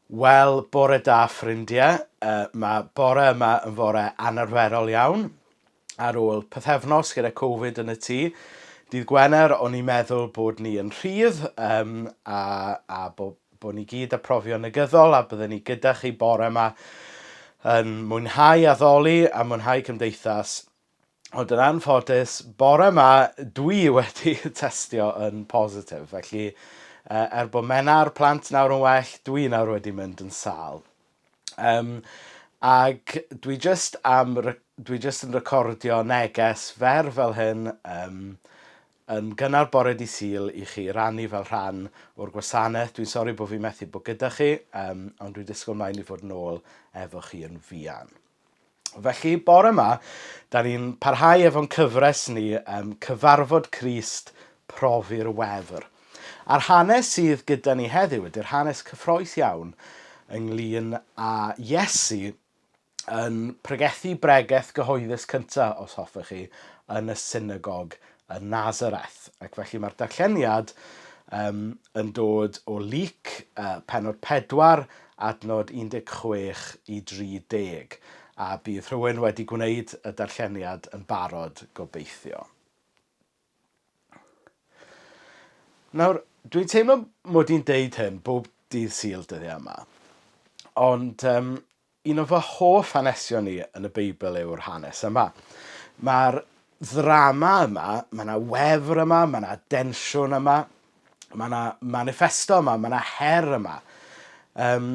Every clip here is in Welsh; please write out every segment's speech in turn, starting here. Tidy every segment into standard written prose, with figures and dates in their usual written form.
Wel, bore da ffrindiau. Uh, mae bore yma yn fore anarferol iawn. Ar ôl pythefnos gyda Covid yn y tŷ, dydd Gwener o'n i'n meddwl bod ni yn rhydd um, a, a bod, bod ni gyd â profion negyddol a bydden ni gyda chi bore yma yn mwynhau addoli a mwynhau cymdeithas. Ond yn anffodus, bore 'ma dwi wedi testio yn positif, felly uh, er bod Menna a'r plant nawr yn well, dwi nawr wedi mynd yn sâl. Um, ac dwi jyst am, dwi jyst yn recordio neges fer fel hyn um, yn gynnar bore di Sul i chi rannu fel rhan o'r gwasanaeth. Dwi'n sori bod fi methu bod gyda chi, um, ond dwi'n disgwyl mlaen i fod nôl efo chi yn fuan. Felly, bore yma, da ni'n parhau efo'n cyfres ni, um, Cyfarfod Crist, Profi'r Wefr. A'r hanes sydd gyda ni heddiw ydy'r hanes cyffroes iawn ynglyn â Iesu yn pregethu bregeth gyhoeddus cyntaf, os hoffech chi, yn y synagog yn Nazareth. Ac felly mae'r darlleniad um, yn dod o Luc, uh, pennod 4, adnod 16 i 30, a bydd rhywun wedi gwneud y darlleniad yn barod, gobeithio. Nawr, dwi'n teimlo mod i'n deud hyn bob dydd Sul dyddiau yma, ond um, Un o fy hoff hanesion i yn y Beibl yw'r hanes yma. Mae'r ddrama yma, mae yna wefr yma, mae yna densiwn yma, mae yna maniffesto yma, mae yna her yma. Um,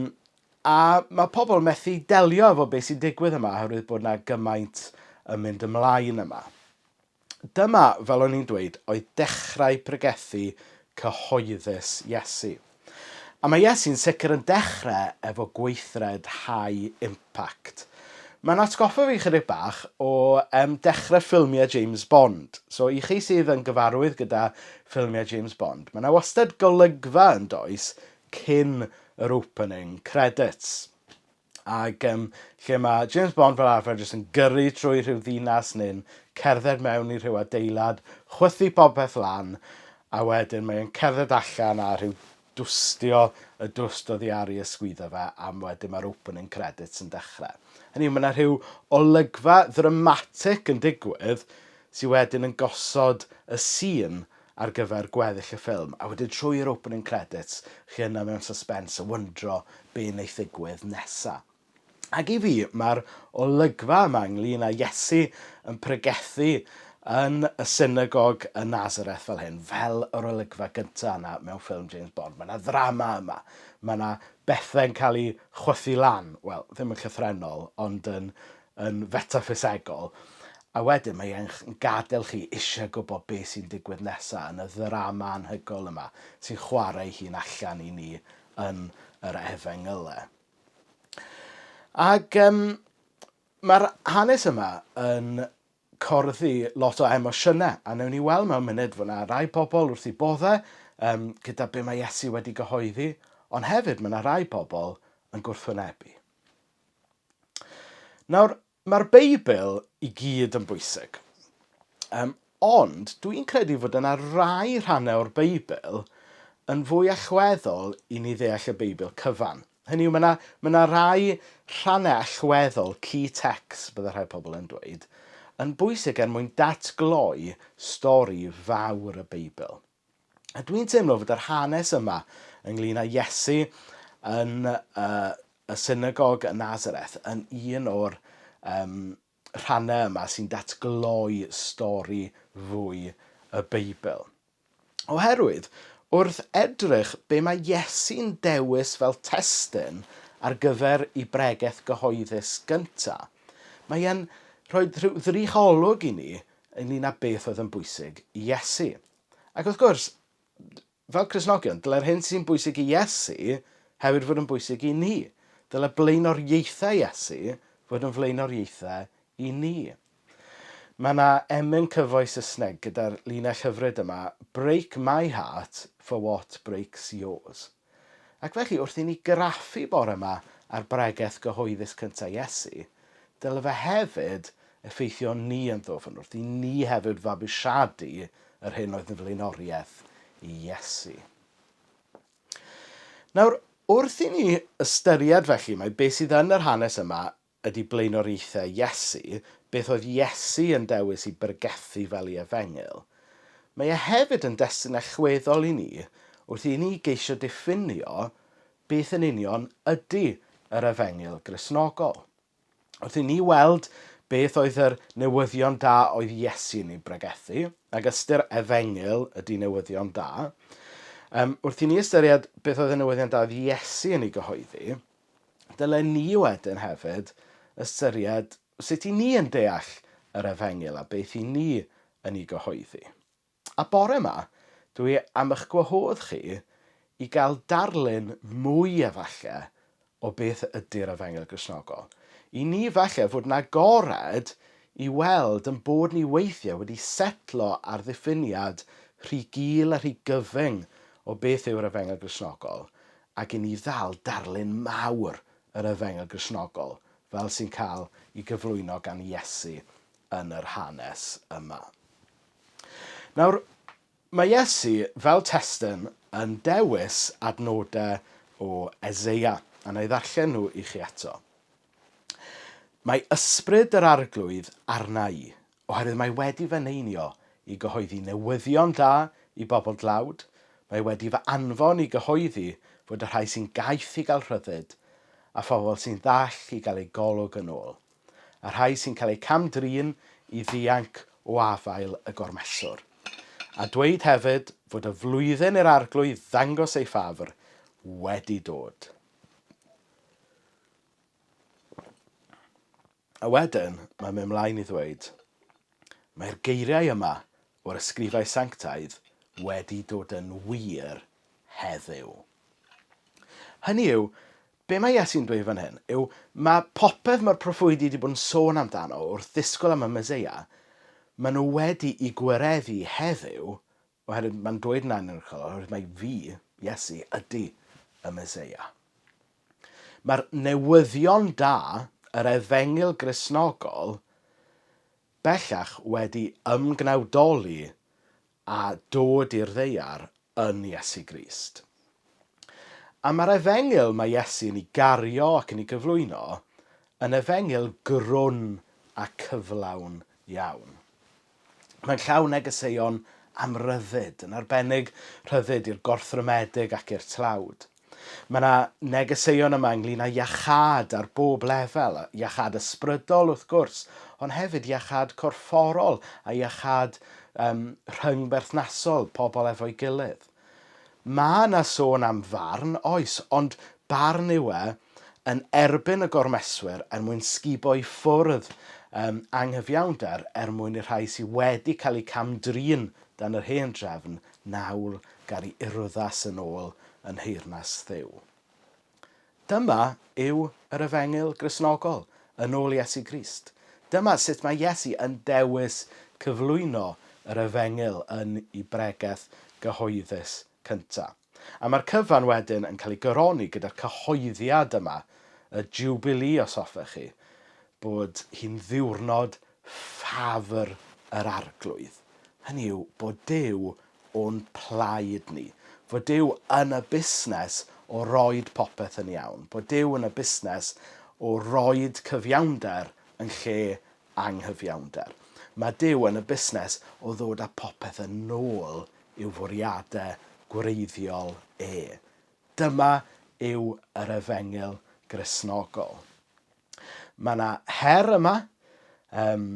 a mae pobl methu delio efo beth sy'n digwydd yma oherwydd bod yna gymaint yn mynd ymlaen yma. Dyma, fel o'n i'n dweud, oedd dechrau pregethu cyhoeddus Iesu. A mae Iesu'n sicr yn dechrau efo gweithred high impact. Mae'n atgoffa fi chydig bach o um, dechrau ffilmiau James Bond. So i chi sydd yn gyfarwydd gyda ffilmiau James Bond, mae yna wastad golygfa yn does cyn yr opening credits. Ac yym lle ma' James Bond fel arfer jyst yn gyrru trwy rhyw ddinas neu'n cerdded mewn i rhyw adeilad, chwythu popeth lan, a wedyn mae e'n cerdded allan a rhyw dwstio y dwst oddi ar ei ysgwyddo fe, a wedyn mae'r opening credits yn dechrau. Hynny yw, mae yna rhyw olygfa ddramatic yn digwydd sydd wedyn yn gosod y sîn ar gyfer gweddill y ffilm, a wedyn trwy'r opening credits, chi yna mewn suspense a wyndro be wneith ddigwydd nesa. Ac i fi, mae'r olygfa yma ynglyn â Iesu yn pregethu yn y synagog yn Nazareth fel hyn, fel yr olygfa gyntaf yna mewn ffilm James Bond. Mae yna ddrama yma, mae yna bethau'n cael eu chwythu lan, wel, ddim yn llythrennol, ond yn yn fetaffisegol, a wedyn mae e'n gadael chi eisiau gwybod beth sy'n digwydd nesaf yn y ddrama anhygoel yma sy'n chwarae ei hun allan i ni yn yr efengylau. Ac um, mae'r hanes yma yn corddi lot o emosiynau, a wnawn ni weld mewn munud fod yna rai pobl wrth eu boddau um, gyda be mae Iesu wedi gyhoeddi, ond hefyd mae yna rai pobl yn gwrthwynebu. Nawr, mae'r Beibl i gyd yn bwysig. Um, ond dwi'n credu fod yna rai rhannau o'r Beibl yn fwy allweddol i ni ddeall y Beibl cyfan. Hynny yw, mae yna, mae yna rai rhannau allweddol, key texts, bydde rhai pobl yn dweud, yn bwysig er mwyn datgloi stori fawr y Beibl. A dwi'n teimlo fod yr hanes yma ynglyn â Iesu yn uh, y synagog yn Nazareth yn un o'r um, rhannau yma sy'n datgloi stori fwy y Beibl. Oherwydd, wrth edrych be mae Iesu'n dewis fel testun ar gyfer ei bregeth gyhoeddus gyntaf, mae e'n rhoi rhyw ddrych olwg i ni ynglyn â beth oedd yn bwysig i Iesu. Ac wrth gwrs, fel Cristnogion, dyle'r hyn sy'n bwysig i Iesu hefyd fod yn bwysig i ni. Dyle blaenoriaethau Iesu fod yn flaenoriaethau i ni. Mae yna emyn cyfoes Saesneg gyda'r linell hyfryd yma, Break my heart for what breaks yours. Ac felly, wrth i ni graffu bore yma ar bregeth gyhoeddus cyntaf Iesu, dyle fe hefyd effeithio ni yn ddwfn, wrth i ni hefyd fabwysiadu yr hyn oedd yn flaenoriaeth i Iesu. Nawr, Wrth i ni ystyried felly mai beth sydd yn yr hanes yma ydy blaenoriaethau Iesu, beth oedd Iesu yn dewis i bregethu fel ei efengyl, mae e hefyd yn destun allweddol i ni wrth i ni geisio diffinio beth yn union ydy yr efengyl Gristnogol. Wrth i ni weld beth oedd yr newyddion da oedd Iesu yn ei bregethu, ac ystyr efengyl ydy newyddion da, um, wrth i ni ystyried beth oedd y newyddion da oedd Iesu yn ei gyhoeddi, dylen ni wedyn hefyd ystyried sut i ni yn deall yr efengyl a beth i ni yn ei gyhoeddi. A bore 'ma, dwi am eich gwahodd chi i gael darlun mwy efalle o beth ydy'r Efengyl Gristnogol. I ni falle fod yn agored i weld yn bod ni weithiau wedi setlo ar ddiffiniad rhy gul a rhy gyfyng o beth yw'r Efengyl Gristnogol, ac i ni ddal darlun mawr yr Efengyl Gristnogol fel sy'n cael ei gyflwyno gan Iesu yn yr hanes yma. Nawr, mae Iesu, fel testun, yn dewis adnodau o Eseia, a na i ddarllen nhw i chi eto. Mae ysbryd yr arglwydd arna i, oherwydd mae wedi fy neinio i gyhoeddi newyddion da i bobl dlawd, mae wedi fy anfon i gyhoeddi fod y rhai sy'n gaeth i gael rhyddid, a phobl sy'n ddall i gael eu golwg yn ôl. a rhai sy'n cael eu cam-drin i ddianc o afael y gormeswr. A dweud hefyd fod y flwyddyn i'r Arglwydd ddangos ei ffafr wedi dod. A wedyn, mae'n mynd mlaen i ddweud, mae'r geiriau yma o'r ysgrifau sanctaidd wedi dod yn wir heddiw. Hynny yw, be mae Iesu'n dweud fan hyn yw mae popeth mae'r proffwydi wedi bod yn sôn amdano wrth ddisgwyl am y Meseia, maen nhw wedi'i gwireddu heddiw, oherwydd mae'n dweud yn anghynhyrchol, oherwydd mae fi, Iesu, ydy y Meseia. Mae'r newyddion da, yr efengyl Gristnogol, bellach wedi ymgnawdoli a dod i'r ddaear yn Iesu Grist. A mae'r efengyl mae Iesu yn ei gario ac yn ei gyflwyno yn efengyl grwn a cyflawn iawn. Mae'n llawn negeseuon am ryddid, yn arbennig rhyddid i'r gorthrymedig ac i'r tlawd. Mae yna negeseuon yma ynglyn â iachâd ar bob lefel, iachâd ysbrydol wrth gwrs, ond hefyd iachâd corfforol a iachâd um, rhyngberthnasol pobl efo'i gilydd. Mae yna sôn am farn, oes, ond barn yw e yn erbyn y gormeswyr er mwyn sgubo i ffwrdd um, anghyfiawnder er mwyn i'r rhai sydd wedi cael eu cam-drin dan yr hen drefn nawr gael ei urddas yn ôl yn nheyrnas Dduw. Dyma yw yr efengyl Gristnogol, yn ôl Iesu Grist. Dyma sut mae Iesu yn dewis cyflwyno yr efengyl yn ei bregeth gyhoeddus cyntaf. A mae'r cyfan wedyn yn cael ei goroni gyda'r cyhoeddiad yma, y Jubilee os hoffech chi, bod hi'n ddiwrnod ffafr yr Arglwydd. Hynny yw, bod Duw o'n plaid ni. Fod Duw yn y busnes o roid popeth yn iawn. Bod Duw yn y busnes o roid cyfiawnder yn lle anghyfiawnder. Mae Duw yn y busnes o ddod â popeth yn ôl i'w fwriadau gwreiddiol e. Dyma yw yr efengyl Gristnogol. Mae yna her yma, um,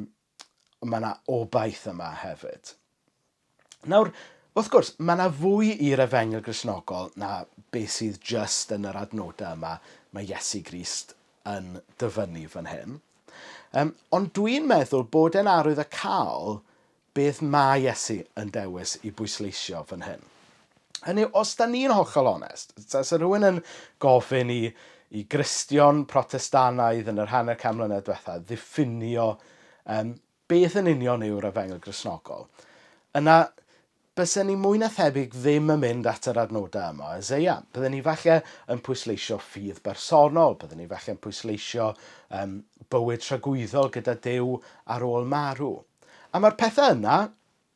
ond mae yna obaith yma hefyd. Nawr, wrth gwrs, mae yna fwy i'r Efengyl Gristnogol na beth sydd jyst yn yr adnodau yma mae Iesu Grist yn dyfynnu fan hyn. Um, ond dwi'n meddwl bod e'n arwydd y cael beth mae Iesu yn dewis i bwysleisio fan hyn. Hynny yw, os da ni'n hollol onest, tase rhywun yn gofyn i, i Gristion Protestanaidd yn yr hanner can mlynedd diwetha ddiffinio um, beth yn union yw'r Efengyl Gristnogol, yna bysen ni mwy na thebyg ddim yn mynd at yr adnodau yma o Eseia. Bydden ni falle yn pwysleisio ffydd bersonol, bydden ni falle yn pwysleisio um, bywyd tragwyddol gyda Duw ar ôl marw. A mae'r pethau yna,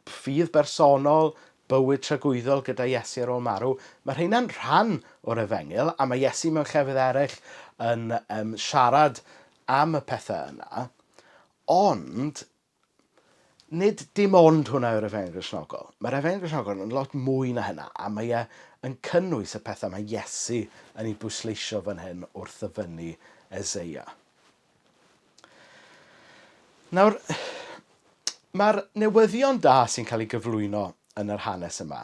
ffydd bersonol, bywyd tragwyddol gyda Iesu ar ôl marw, mae rheina'n rhan o'r efengyl, a mae Iesu mewn llefydd eraill yn um, siarad am y pethau yna. Ond, nid dim ond hwnna yw'r efengyl Gristnogol. Mae'r efengyl Gristnogol yn lot mwy na hynna, a mae e yn cynnwys y pethau mae Iesu yn ei bwysleisio fan hyn wrth ddyfynnu Eseia. Nawr, mae'r newyddion da sy'n cael ei gyflwyno yn yr hanes yma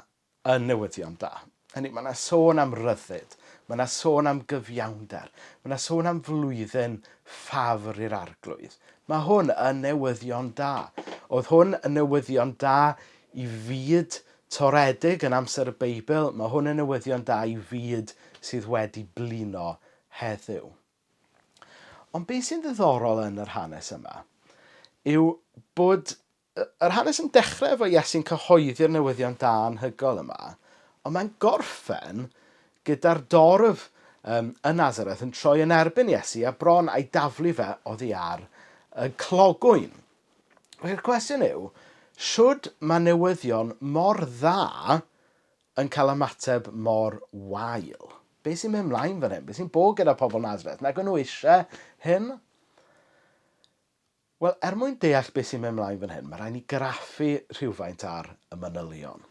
yn newyddion da. Hynny, mae yna sôn am ryddid, mae yna sôn am gyfiawnder, mae yna sôn am flwyddyn ffafr i'r arglwydd. Mae hwn yn newyddion da. Oedd hwn yn newyddion da i fyd toredig yn amser y Beibl, mae hwn yn newyddion da i fyd sydd wedi blino heddiw. Ond beth sy'n ddiddorol yn yr hanes yma yw bod yr hanes yn dechrau efo Iesu'n cyhoeddi'r newyddion da anhygoel yma, ond mae'n gorffen gyda'r dorf um, yn Nazareth yn troi yn erbyn Iesu a bron a'i daflu fe oddi ar y clogwyn. Felly'r cwestiwn yw, shwd mae newyddion mor dda yn cael ymateb mor wael? Be sy'n mynd mlaen fan hyn? Be sy'n bod gyda pobl Nazareth? Nag o'n nhw eisiau hyn? Wel, er mwyn deall beth sy'n mynd mlaen fan hyn, mae rhaid ni graffu rhywfaint ar y manylion.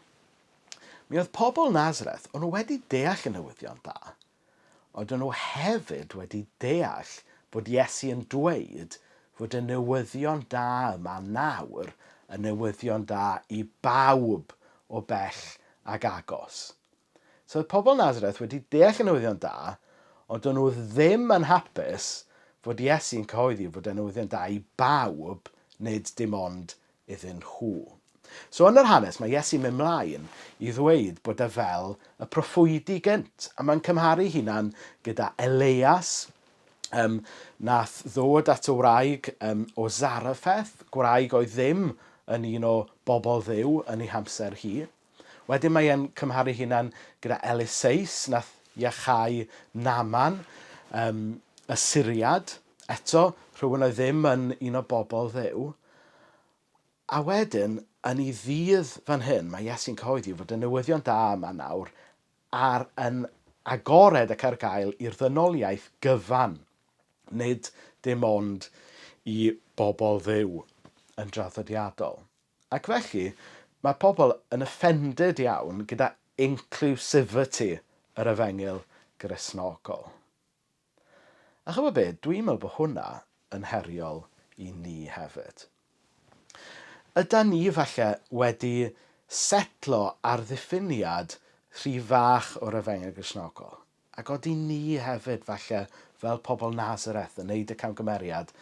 Mi oedd pobl Nazareth, o'n nhw wedi deall y newyddion da, ond o'n nhw hefyd wedi deall bod Iesu yn dweud fod y newyddion da yma nawr yn newyddion da i bawb o bell ag agos. So oedd pobl Nazareth wedi deall y newyddion da, ond o'n nhw ddim yn hapus fod Iesu'n cyhoeddi fod y newyddion da i bawb, nid dim ond iddyn nhw. So yn yr hanes mae Iesu'n mynd mlaen i ddweud bod e fel y proffwydi gynt, a mae'n cymharu hunan gyda Eleias, um, nath ddod at y wraig um, o Zarephath, gwraig oedd ddim yn un o bobl Dduw yn ei hamser hi. Wedyn mae e'n cymharu hunan gyda Eliseus, nath iachau Naaman, um, y Syriad, eto, rhywun oedd ddim yn un o bobl Dduw. A wedyn, yn ei ddydd fan hyn, mae Iesu'n cyhoeddi fod y newyddion da yma nawr ar yn agored ac ar gael i'r ddynoliaeth gyfan, nid dim ond i bobl Dduw yn draddodiadol. Ac felly, mae pobl yn offended iawn gyda inclusivity yr efengyl Gristnogol. A chymod be, dwi'n meddwl bod hwnna yn heriol i ni hefyd. Yda ni falle wedi setlo ar ddiffiniad rhy fach o'r efengyl Gristnogol? Ac odi ni hefyd, falle, fel pobl Nazareth, yn neud y camgymeriad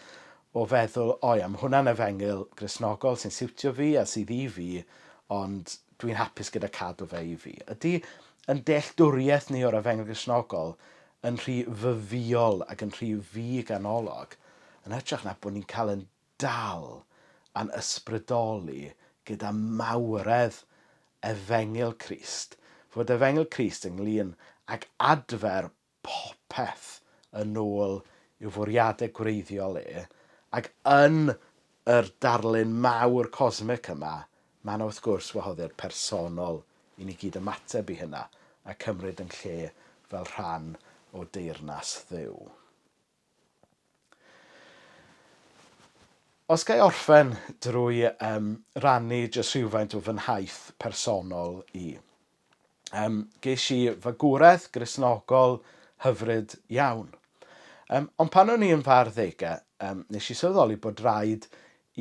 o feddwl, o ia, mae hwnna'n efengyl Gristnogol sy'n siwtio fi a sydd i fi, ond dwi'n hapus gyda cadw fe i fi. Ydy yn dealltwriaeth ni o'r efengyl Gristnogol yn rhy fyfiol ac yn rhy fi-ganolog, yn hytrach na bod ni'n cael yn dal a'n ysbrydoli gyda mawredd Efengyl Crist, fod Efengyl Crist ynglŷn ag adfer popeth yn ôl i'w fwriadau gwreiddiol e, ac yn yr darlun mawr cosmic yma, mae yna wrth gwrs wahoddiad personol i ni gyd ymateb i hynna a cymryd yn lle fel rhan o deyrnas Dduw. Os ga i orffen drwy um, rannu jyst rhywfaint o fy nhaith personol i. Um, ges i fagwraeth Gristnogol hyfryd iawn. Um, ond pan o'n i yn fy arddegau, um, nes i sylweddoli bod rhaid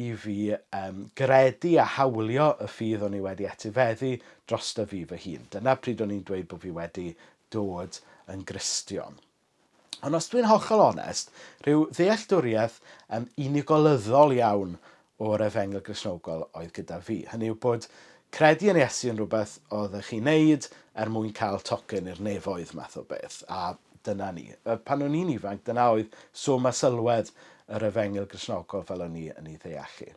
i fi um, gredu a hawlio y ffydd o'n i wedi etifeddu drosto fi fy hun. Dyna pryd o'n i'n dweud bod fi wedi dod yn Gristion. Ond os dwi'n hollol onest, rhyw ddealltwriaeth um, unigolyddol iawn o'r Efengyl Gristnogol oedd gyda fi. Hynny yw bod credu yn Iesu yn rhywbeth oeddech chi'n neud er mwyn cael tocyn i'r nefoedd math o beth, a dyna ni. Pan o'n i'n ifanc, dyna oedd swm a sylwedd yr Efengyl Gristnogol fel o'n i yn ei ddeallu.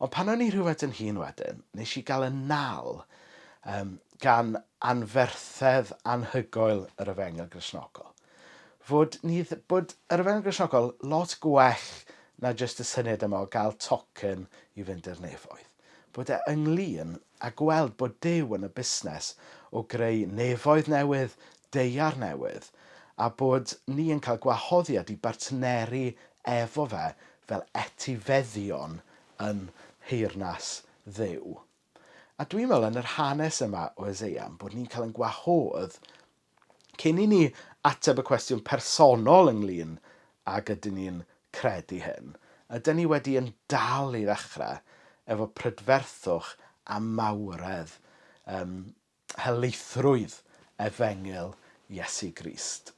Ond pan o'n i rhywfaint yn hŷn wedyn, nes i gael y nal um, gan anferthedd anhygoel yr Efengyl Gristnogol. Fod, ni, bod yr Efengyl Gristnogol lot gwell na jyst y syniad yma o gael tocyn i fynd i'r nefoedd. Bod e ynglyn A gweld bod Duw yn y busnes o greu nefoedd newydd, daear newydd, a bod ni yn cael gwahoddiad i bartneri efo fe fel etifeddion yn nheyrnas Dduw. A dwi'n meddwl yn yr hanes yma o Eseia, bod ni'n cael yn gwahodd cyn i ni ateb y cwestiwn personol ynglyn ag ydyn ni'n credu hyn, ydyn ni wedi yn dal i ddechrau efo prydferthwch a mawredd helaethrwydd efengyl Iesu Grist.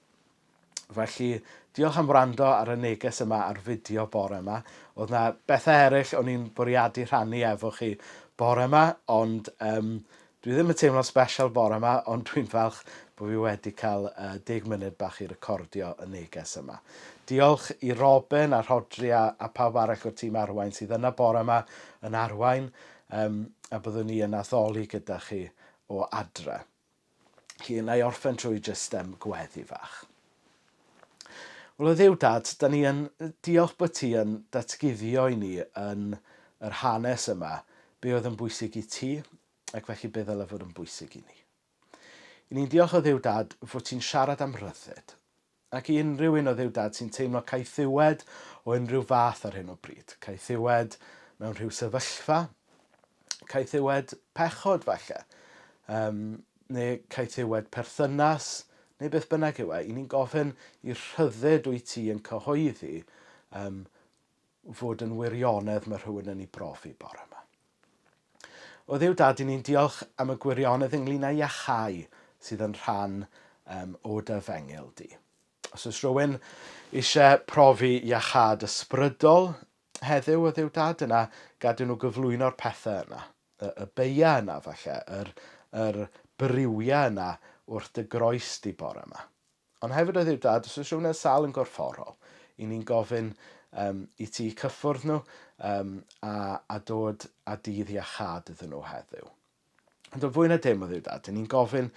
Felly, diolch am wrando ar y neges yma a'r fideo bore yma. Oedd na bethau eraill o'n i'n bwriadu rhannu efo chi bore yma, ond dwi ddim yn teimlo'n special bore yma, ond dwi'n falch bod fi wedi cael 10 munud bach i recordio y neges yma. Diolch i Robin a Rhodri a pawb arall o'r tîm arwain sydd yna bore yma yn arwain, a byddwn ni yn addoli gyda chi o adre. Felly, na i orffen trwy jyst gweddi fach. Wel, o Dduw Dad, da ni yn diolch bod ti yn datguddio i ni yn yr hanes yma be oedd yn bwysig i ti, ac felly be ddyle fod yn bwysig i ni. I ni'n diolch o Dduw Dad fod ti'n siarad am rhyddid, ac i unrhyw un o Dduw Dad sy'n teimlo caethiwed o unrhyw fath ar hyn o bryd, caethiwed mewn rhyw sefyllfa, caethiwed pechod falle, neu caethiwed perthynas, neu beth bynnag yw e, i ni'n gofyn i'r rhyddid wyt ti yn cyhoeddi fod yn wirionedd mae rhywun yn ei brofi bore yma. O Dduw Dad, i ni'n diolch am y gwirionedd ynglyn â iachau sydd yn rhan o dy efengyl di. Os oes rhywun eisiau profi iachâd ysbrydol heddiw o Dduw Dad, yna gadw nhw gyflwyno'r pethau yna, y beiau yna falle, yr briwiau yna wrth dy groes di bore yma. Ond hefyd o Dduw Dad, os oes rhywun yn sâl yn gorfforol, i ni'n gofyn i ti cyffwrdd nhw a dod â dydd iachâd iddyn nhw heddiw. Ond yn fwy na dim o Dduw Dad, i ni'n gofyn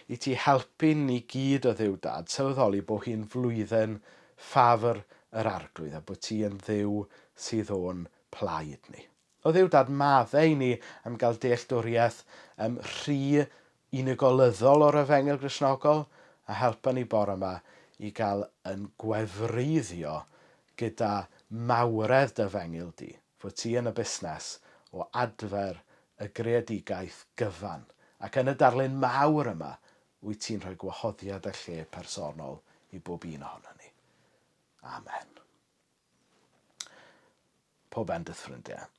i ti helpu ni gyd o Dduw Dad sylweddoli bod hi'n flwyddyn ffafr yr Arglwydd a bod ti yn Dduw sydd o'n plaid ni. O Dduw Dad, maddau i ni am gael dealltwriaeth rhy unigolyddol o'r Efengyl Gristnogol, a helpa ni bore yma i gael yn gwefreiddio gyda mawredd dy Efengyl di, fod ti yn y busnes o adfer y greadigaeth gyfan, ac yn y darlun mawr yma, wyt ti'n rhoi gwahoddiad a lle personol i bob un ohonon ni. Amen. Pob bendith, ffrindiau.